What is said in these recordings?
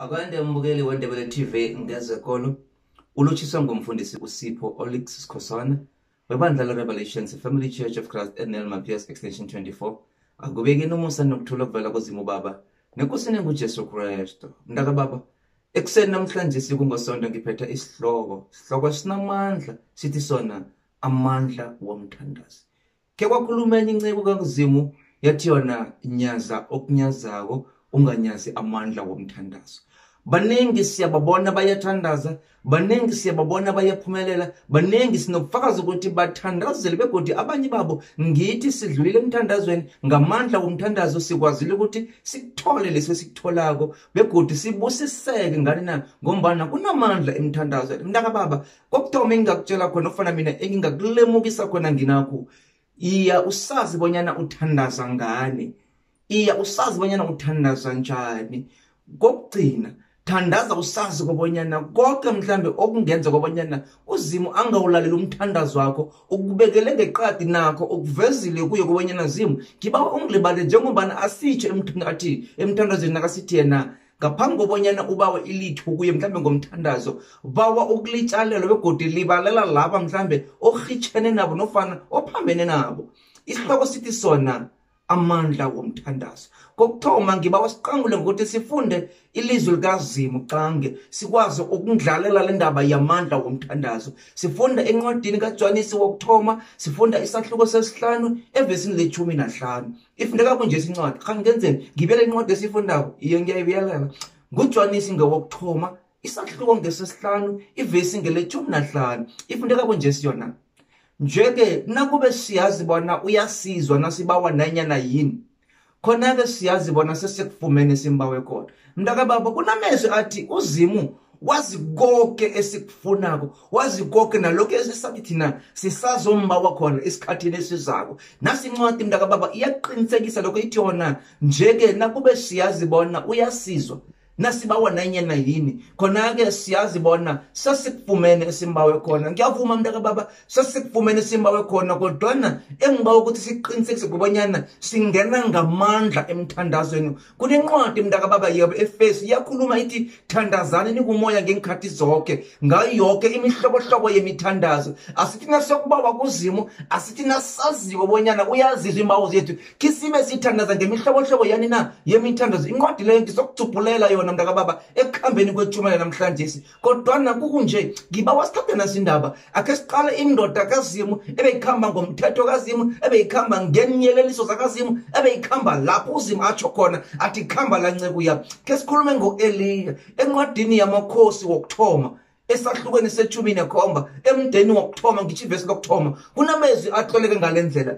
Akwande mbukeli weNdebele TV ngezekolo ulutshiswa ngumfundisi uSipho Olix Sikhosana webandla le-Revelations Family Church of Christ eNel Mapias Extension 24. Akubekeni umusa nokuthula okuvela kuZimu Baba neNkosini enguJesu Kristu. Mntaka baba, ekuseni namhlanje sikungosonto ngiphethe isihloko, sihloko esinamandla sithi sona amandla womthandazo. Ke kwakhuluma enye inceku kaZimu yathi yona nyaza okunyazako unganyazi amandla womthandazo. Baningi siyababona bayathandaza, baningi siyababona bayaphumelela, baningi sinobufakazi ukuthi bathandazele begodi abanye babo ngithi sidlulile emthandazweni ngamandla womthandazo sikwazile ukuthi sikuthole leso esikutholako begodi sibusiseke ngani na ngombana kunamandla emthandazweni. Mntaka baba, kokuthoma engingakutshela khona ofana mina engingakulemukisa khona nginakho, iya usazi bonyana uthandaza ngani, iya usazi bonyana uthandaza njani. Kokugcina thandaza usazi kobonyana konke mhlambe okungenza kobonyana uZimu angawulaleli umthandazo wakho ukubekele ngeqadi nakho ukuvezile kuye kobonyana Zimu ngibawa ungilibale, njengombana asitsho athi emthandazweni nakasithi yena ngaphambi kobonyana ubawe ilitho kuye mhlambe ngomthandazo bawa ukulitshalelwa begodi libalela laba mhlambe orhitshene nabo nofana ophambene nabo. Isihloko sithi sona amandla womthandazo. Kokuthoma ngibawa siqangule ngokuthi sifunde ilizwi likaZimu qange sikwazi ukundlalela le ndaba yamandla womthandazo. Sifunda encwadini kaJwanisi wokuthoma, sifunda isahluko sesihlanu evesini le-15. Ifundeka kunje incwadi, khani ngenzeni ngibiyele incwadi esifundako? Iye ngiyayibiyelela. NguJwanisi ngewokuthoma isahluko ngesesihlanu ivesi ngele-15. Ifundeka kunje siyona. Nje-ke nakube siyazi bona uyasizwa nasibawa nanyana yini, khona-ke siyazi bona sesikufumene simbawe khona. Mntakababa, kunamezwi athi uZimu wazi konke esikufunako, wazi konke nalokho esisathi thina sisazombawa khona esikhathini esizako. Nasi incwadi mntakababa iyaqinisekisa lokho, ithi yona nje-ke nakube siyazi bona uyasizwa nasibawa nanyana yini, khona-ke siyazi bona sesikufumene esimbawe khona. Ngiyavuma mntakababa, sesikufumene esimbawe khona, kodwana engibawa ukuthi siqinisekise kobanyana singena ngamandla emthandazweni. Kunencwadi mntakababa yebo Efesu iyakhuluma ithi thandazani nikumoya ngeenkhathi zonke ngayo yoke imihlobohlobo yemithandazo. Asithi nasokubawa kuZimu, asithi nasaziko bonyana uyazizwa iimbawo zethu, khisibe sithandaza ngemihlobohlobo yani na yemithandazo. Incwadi leyo ngizokujubhulela yona mntakababa ekuhambeni kwetshumela namhlanje, kodwana kukunje ngibawa sithathe nasindaba. Akhe siqale indoda kaZimu ebeyikhamba ngomthetho kaZimu, ebeyikhamba ngenyeleliso zakaZimu, ebeyikhamba lapho uZimu atsho khona athi khamba la nceku yami. Khe sikhulume ngo-Eliya encwadini yamakhosi wokuthoma esahlukweni se-17 emdeni wokuthoma, ngitsho ivesi lokuthoma, kunamezwi atloleke ngale ndlela.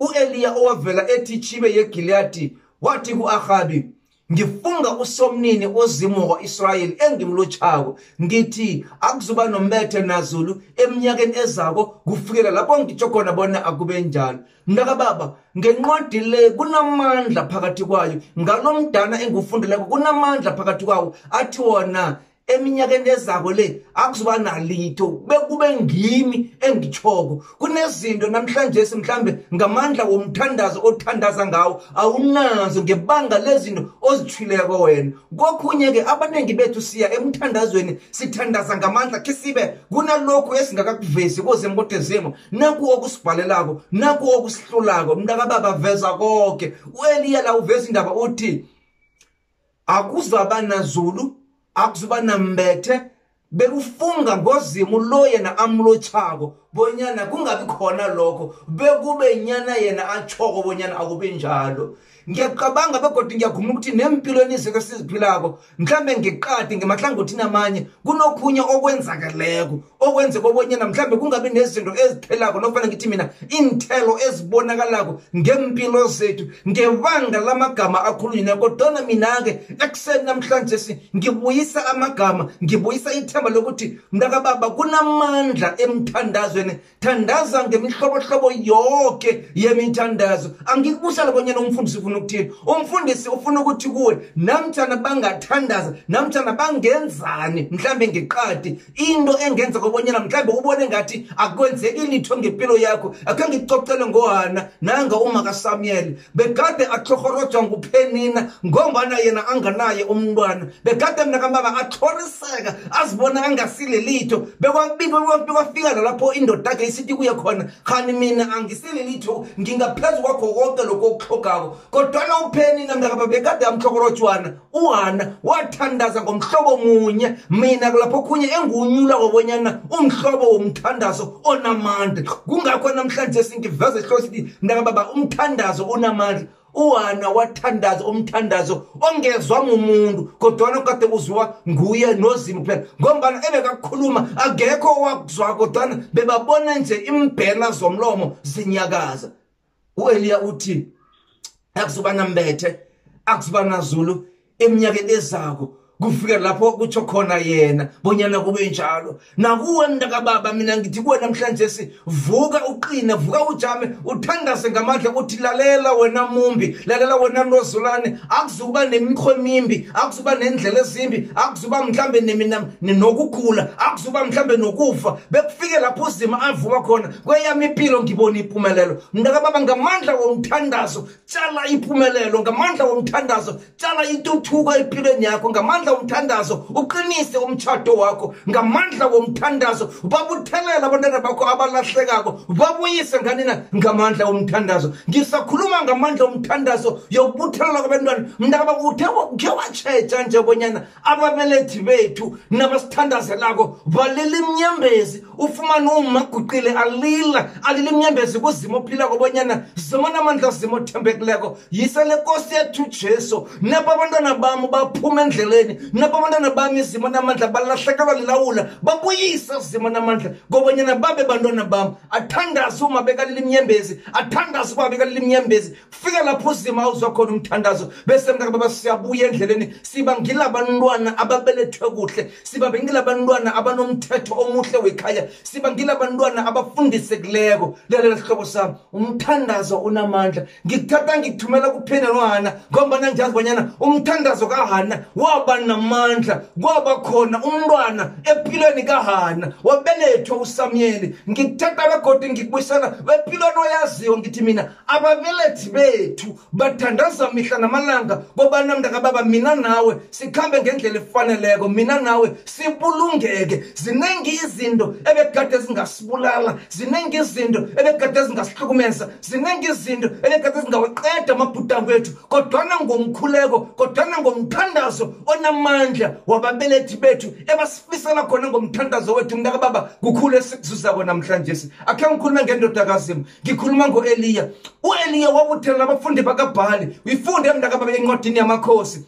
U-Eliya owavela ethi Chibe yeGiliyadi wathi ku-Ahabi, ngifunga uSomnini oZimu wakwa-Israyeli engimlotjhako, ngithi akuzuba nombethe nazulu eminyakeni ezako kufikela lapho ngitsho khona bona akube njalo. Mntakababa, ngencwadi le kunamandla phakathi kwayo, ngalomdana engufundileko kunamandla phakathi kwawo athi wona eminyakeni ezako le akuzuba nalitho bekube ngimi engitshoko. Kunezinto namhlanje mhlambe ngamandla womthandazo othandaza ngawo awunazo ngebanga lezinto ozithwileko wena. Kokhunye-ke abaningi bethu siya emthandazweni sithandaza ngamandla khisibe kunalokhu esingakakuvezi koZimu, kodwa Zimu naku okusibhalelako, naku okusihlulako. Mntakababa, veza konke. U-Eliya la uveza indaba uthi akuzaba nazulu, akuzuba nambethe, bekufunga ngoZimu lo yena amlotshako bonyana kungabi khona lokho bekube nyana yena atshoko bonyana akube njalo. Ngiyacabanga begodwa ngiyaguma ukuthi nempilweni izinto esiziphilako mhlambe ngeqadi ngemahlangothini amanye kunokhunye okwenzakaleko okwenze kobonyana mhlambe kungabi nezinto ezithelako nofana ngithi mina iinthelo ezibonakalako ngempilo zethu ngebanga lamagama akhulunywa. Kodwana mina-ke ekuseni namhlanje ngibuyisa amagama, ngibuyisa ithemba lokuthi mntakababa kunamandla emthandazweni. Thandaza ngemihlobohlobo yonke yemithandazo. Angikubusela bonyana umfundisi ufuna ufuna ukuthini. Umfundisi ufuna ukuthi kuwe namtjana bangathandaza, namtjana bangenzani mhlambe ngeqadi, into engenza kobonyana mhlambe ubone ngathi akwenzeki litho ngempilo yakho. Akhe ngikucocele ngoHana nanga uma kaSamuel, begade atlhorhorojwa nguPhenina ngombana yena anganaye umntwana. Begade mna kababa atlhoriseka, azibona angasile litho. Bekwafika nalapho indoda yakhe isithi kuye khona, khani mina angisile litho, ngingaphezu kwakho konke lokho okutlhogako. Kodwana uPhenina mna kababa bekade amtlhorhorojwana. uHana wathandaza ngomhlobo munye, mina lapho khunye engunyula kobonyana umhlobo womthandazo onamandla. Kungakho namhlanje singiveza isihloko sithi mna kababa umthandazo onamandla. uHana wathandaza umthandazo ongezwa ngumuntu, kodwana kade uzwa nguye noZimu kuphela, ngombana ebekakhuluma akekho owakuzwa, kodwana bebabona nje imbhena zomlomo zinyakaza. U-Eliya uthi akuzuba nambethe, akuzuba nazulu eminyakeni ezako, kufika lapho kutsho khona yena bonyana kube njalo. Nakuwe mntakababa, mina ngithi kuwe namhlanje si vuka uqine, vuka ujame, uthandaze ngamandla, uthi lalela wena mumbi, lalela wena nozulane, akuzuba nemikho emimbi, akuzuba nendlela ezimbi, akuzuba mhlambe nokugula, akuzuba mhlambe nokufa. Bekufike lapho uZimu avuma khona, kweyami impilo ngibona impumelelo. Mntakababa, ngamandla womthandazo tshala impumelelo, ngamandla womthandazo tshala intuthuko empilweni yakho, ngamandla womthandazo uqinise umtshato wakho, ngamandla womthandazo babuthelela abantwana bakho abalahlekako, babuyise nganina ngamandla womthandazo. Ngisakhuluma ngamandla womthandazo yokubuthelela kwabantwana. Mntakababa, uthe ukhe watshetsha nje bonyana ababelethi bethu nabasithandazelako balila iminyembezi, ufumane umaguqile alila, alila iminyembezi kuZimu ophilako bonyana Zimu namandla, Zimu othembekileko, yise lenkosi yethu Jesu, napa abantwana bami baphuma endleleni, napa abantwana bami Zimu namandla balahlekelwa lilawula, babuyise Zimu namandla kobanyana babe bantwana bami. Athandaze uma bekalila iminyembezi, athandaze uma bekalila iminyembezi, kufika lapho uZimu awuzwa khona umthandazo. Bese mntakababa siyabuya endleleni, siba ngilabantwana ababelethwe kuhle, siba ngilabantwana abanomthetho omuhle wekhaya, siba ngilabantwana abafundisekileko. Lalela sihlobo sami, umthandazo unamandla. Ngikuthatha ngikuthumela kuphela noHana, ngombana ngiyazi bonyana umthandazo kaHana waba namandla, kwaba khona umntwana empilweni kaHana, wabelethwa uSamuyeli. Ngikuthatha begodu ngikubuyisela empilweni oyaziyo, ngithi mina ababelethi bethu bathandaza mihla namalanga kobana mntakababa mina nawe sikhambe ngendlela efaneleko, mina nawe sibulungeke. Zinengi izinto ebegade zingasibulala, zinengi izinto ebegade zingasihlukumeza, zinengi izinto ebegade zingawaqeda amabhudango ethu, kodwana ngomkhuleko, kodwana ngomthandazo onamandla wababelethi bethu ebasifisela khona ngomthandazo wethu mntakababa, kukhulu esikuzuzako namhlanje. Akhe ngikhulume ngendoda kaZimu, ngikhuluma ngo-Eliya. U-Eliya wabuthelela abafundi bakaBhali. Uyifunde mntakababa encwadini yamakhosi.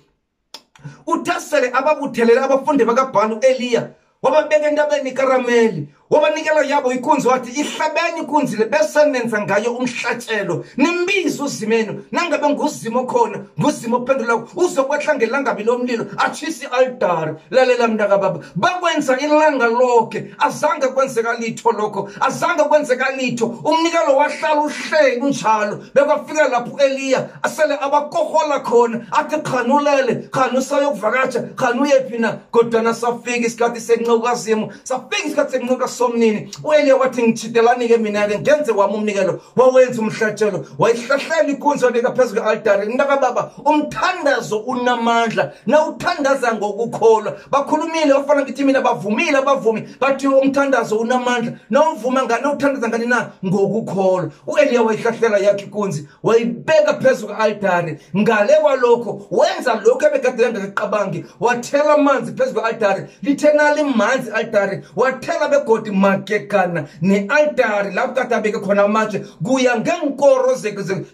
Uthasele ababuthelele abafundi bakaBhali u-Eliya, wababeka entabeni iKarameli, wabanikela yabo ikunzi, wathi ihlabeni ikunzi le bese nenza ngayo umhlatshelo, nimbize uZimenu. Nangabe nguZimu okhona, nguZimu ophendulako, uzokwehla ngelangabi lomlilo atshise i-altari. Lalela mntakababa, bakwenza ilanga lonke, azange kwenzeka litho lokho, azange kwenzeka litho. Umnikelo wahlala uhleli unjalo, bekwafika lapho u-Eliya asele abakohola khona, athi khanulele, khani usayokuvakatsha, khani uyephi na? Kodwana safika isikhathi senceku kaZimu, safika isikhathi senceku kaSomnini. U-Eliya wathi ngitjhidelani-ke mina-ke ngenze wami umnikelo. Wawenza umhlatshelo, wayihlahlela ikunzi, wabeka phezu kwe-altari. Mntakababa, umthandazo unamandla nawuthandaza ngokukholwa. Bakhulumile bafana ngithi mina, bavumile abavumi, bathi umthandazo unamandla nawuvuma ngani, nawuthandaza ngani na? Ngokukholwa. U-Eliya wayihlahlela yakhe ikunzi, wayibeka phezu kwe-altari. Ngale kwalokho wenza lokhu ebegade engakacabangi, wathela amanzi phezu kwe-altari, lithe nalimanzi i-altari, wathela begodi magegana ne-altari lapho kade abeke khona amatshe, kuya ngeenkoro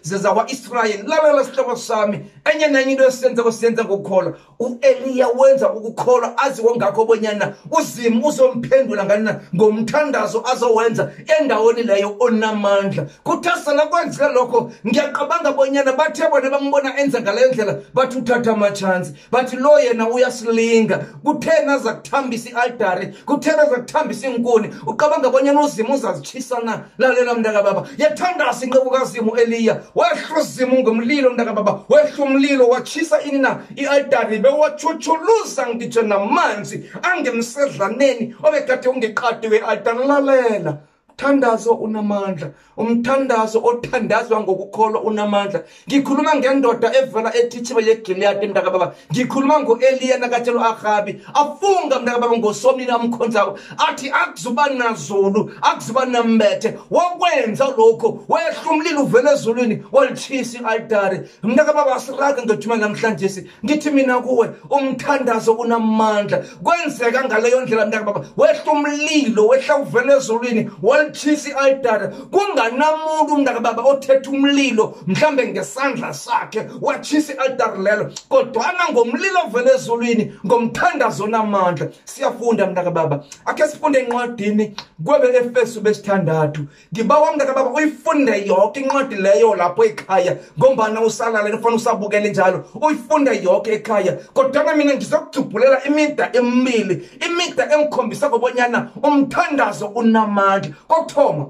zakwa-Israyeli. Lalela sihlobo sami, enye nenye into esiyenzako siyenza ngokukholwa. U-Eliya wenza ukukholwa, aziwo ngakho bonyana uZimu uzomphendula ngani na ngomthandazo azowenza endaweni leyo onamandla. Kuthasela kwenzeka lokho, ngiyacabanga bonyana bathe bona bambona enza ngaleyo ndlela, bathi uthatha amachansi, bathi lo yena uyasilinga. Kuthena aza kuthambisa i-altari, kuthena aza kuthambisa iinkuni. ungakaboni, ucabanga bonyana uZimu uzazitshisa na? Lalela mntakababa, yathandaza inceku kaZimu Eliya, wehla uZimu ngomlilo mntakababa, wehla umlilo watshisa ini na i-altari, bewatshutshuluza ngitsho namanzi angemsedlaneni obekade ungeqadi we-altari. Lalela, umthandazo unamandla, umthandazo othandazwa ngokukholwa unamandla. Ngikhuluma ngendoda evela eThithiba yeGiliyadi mntakababa, ngikhuluma ngo-Eliya nakatshela u-Ahabi, afunga mntakababa ngoSomnini amkhonzako, athi akuzuba nazulu, akuzuba nambethe. Wakwenza lokho, wehla umlilo uvela ezulwini walitshisa i-altari. Mntakababa, asiraga ngethuma namhlanje, ngithi mina kuwe umthandazo unamandla. Kwenzeka ngaleyo ndlela mntakababa, wehla umlilo, wehla uvela ezulwini walitshisa i-altari. Kunganamuntu mntakababa othethe umlilo mhlambe ngesandla sakhe watshisa i-altari lelo, kodwana ngomlilo ovela ezulwini, ngomthandazo onamandla. Siyafunda mntakababa, akhe sifunde encwadini kwebe Efesu besithandathu. Ngibawa mntakababa uyifunde yonke incwadi leyo lapho ekhaya, ngombana usalale ufana usabukele njalo, uyifunde yonke ekhaya. Kodwana mina ngizokujubhulela imida emibili, imida engikhombisa kobonyana umthandazo unamandla. Kokuthoma,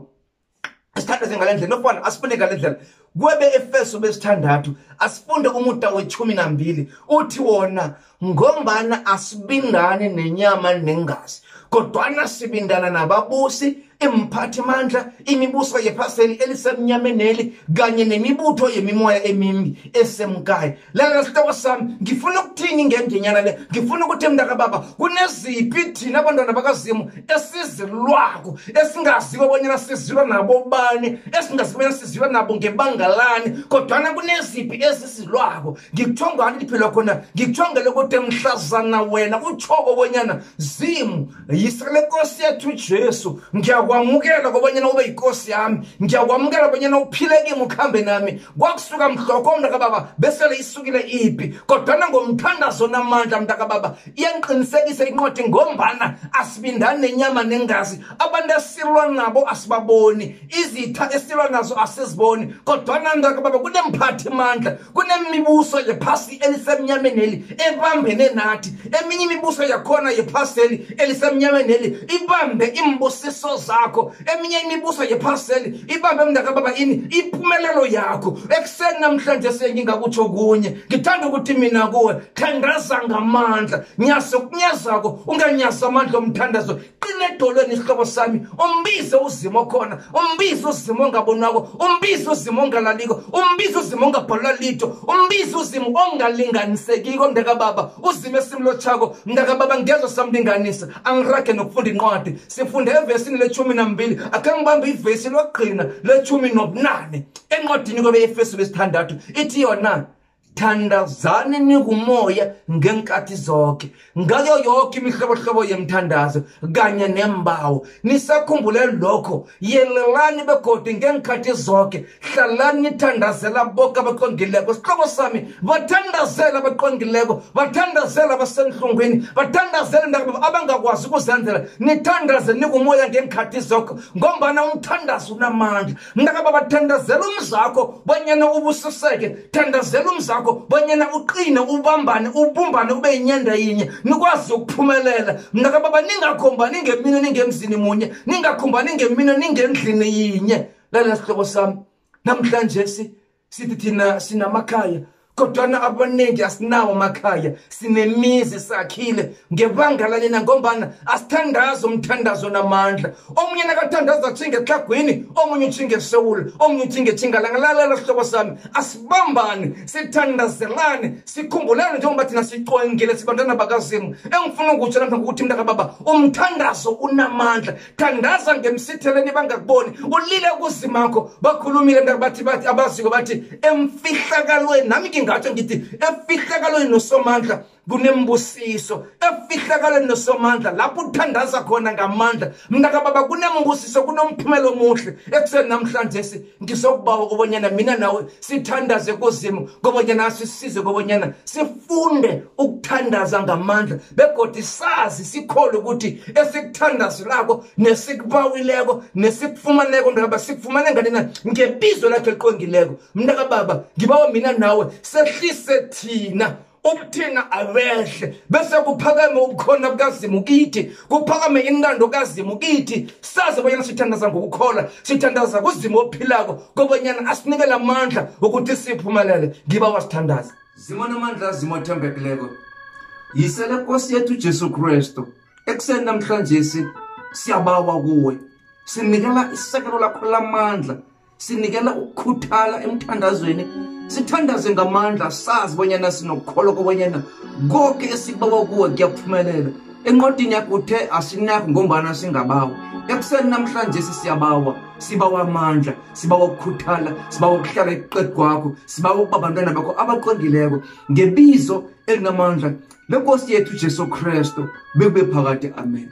asithandaze ngale ndlela nofana asifunde ngale ndlela. Kwebe Efeso besithandathu asifunde umuda we-12, uthi wona, ngombana asibindane nenyama nengazi, kodwana sibindana nababusi, imphathimandla, imibuso yephaseli elisemnyameneli, kanye nemibutho yemimoya emimbi esemkaya. Lalela sihloko sami, ngifuna ukuthini ngendinyana le? Ngifuna ukuthi mntakababa, kuneziphi thina abantwana bakaZimu esizilwako, esingaziko bonyana sizilwa nabo bani, esingaziko bonyana sizilwa nabo ngebangalani, kodwana kuneziphi esizilwako. Ngikuthongani liphilo khona, ngikuthongele ukuthi mhlazana wena utshoko bonyana Zimu yisele Nkosi yethu Jesu, ngiyakwamukela kobanyana ube yinkosi yami, ngiyakwamukela bonyana uphile kimi, ukhambe nami. Kwakusuka mhlokho mntakababa, besele isukile ipi, kodwana ngomthandazo namandla mntakababa iyangiqinisekisa incwadi, ngombana asibindani nenyama nengazi. Abantu esilwa nabo asibaboni, izitha esilwa nazo asiziboni, kodwana mntakababa kunemphathimandla, kunemibuso yephasi elisemnyameneli ebambene nathi. Eminye imibuso yakhona yephaseli elisemnyameneli ibambe imbusiso zakho, eminye imibuso yephaseli ibambe mntakababa ini impumelelo yakho. Ekuseni namhlanje sengingakutsho kunye, ngithanda ukuthi mina kuwe, thandaza ngamandla, nyaza okunyazako, unganyazi amandla omthandazo. Qina edolweni isihlobo sami, umbize uZimu okhona, umbize uZimu ongabonwako, umbize uZimu ongalaliko, umbize uZimu ongabhalelwa litho, umbize uZimu ongalinganisekiko mntakababa, uZimu esimlotshako mntakababa, ngezwe samlinganisa. Angirage nokufunda incwadi, sifunde evesini le-12. Akhe ngibambe ivesi lokugcina le-18 encwadini kwebe Efesu besithandathu, ithi yona, thandazani nikumoya ngenkathi zonke, ngayo yonke imihlobohlobo yemthandazo kanye nembawo. Nisakhumbule lokho, yelelani begodu ngenkhathi zonke, hlalani nithandazela bonke abaqongileko. Sihlobo sami, bathandazela abaqongileko, bathandazela abasenhlungwini, bathandazela abangakwazi ukuzenzela. Nithandaze nikumoya ngenkhathi zonke, ngombana umthandazo unamandla. Mntakababa, thandazela umzakho bonyana ubusiseke, thandazela umzakho bonyana uqine, ubambane, ubumbane, ube yinyanda yinye, nikwazi ukuphumelela. Mntakababa, ningakhombani ngemino ningemzini munye, ningakhombani ngemino ningendlini yinye. Lalela sihlobo sami, namhlanje sithi thina sinamakhaya, kodwana abaningi asinawo amakhaya, sinemizi sakhile ngebanga lalena, ngombana asithandazi umthandazo namandla. Omunye nakathandaza atjhinge etlhagwini, omunye utjhinge eSewula, omunye utjhinge etjingalanga. Lalela sihlobo sami, asibambane, sithandazelane, sikhumbulane njengoba thina sicwengile, sibantwana bakaZimu. Engifuna ukutsho namhlanje ukuthi mntakababa, umthandazo unamandla. Thandaza ngemsitheleni bangakuboni, ulile kuZimakho. Bakhulumile mntakabathi, bathi abaziko bathi emfihlakalweni, nami ngingatsho ngithi emfihlakalweni nosomandla kunembusiso. Efihlakalweni nosomandla lapho uthandaza khona ngamandla mntakababa, kunembusiso, kunomphumela omuhle. Ekuseni namhlanje ngizokubawa kobonyana mina nawe sithandaze kuZimu, kobonyana sisize, kobonyana sifunde ukuthandaza ngamandla, begodi sazi sikholwe ukuthi esikuthandazelako nesikubawileko nesikufumaneko mntakababa, sikufumane ngani na? Ngebizo lakhe eliqongileko. Mntakababa, ngibawa mina nawe sehlise thina Ubuthina abehle bese kuphakame ubukhona bukaZimu kithi, kuphakame intando kaZimu kithi. Sazi bonyana sithandaza ngokukholwa, sithandaza kuZimu ophilako kobanyana asinikele amandla ukuthi siphumelele. Ngiba wasithandaza. Zimu namandla, Zimu othembekileko, yisele Nkosi yethu Jesu Kristu. Ekuseni namhlanje siyabawa kuwe, sinikela isekelo lakho lamandla, sinikela ukukhuthala emthandazweni, sithandaze ngamandla, sazi bonyana sinokukholwa kobanyana konke esikubawa kuwe kuyaphumelela. Encwadini yakho uthe asinakho ngombana singabawa. Ekuseni namhlanje siyabawa, sibawa amandla, sibawa ukukhuthala, sibawa ukuhlala ekuqedi kwakho, sibawa ukuba bantwana bakho abaqondileko, ngebizo elinamandla lenkosi yethu Jesu Kristu, bekube phakade. Amen.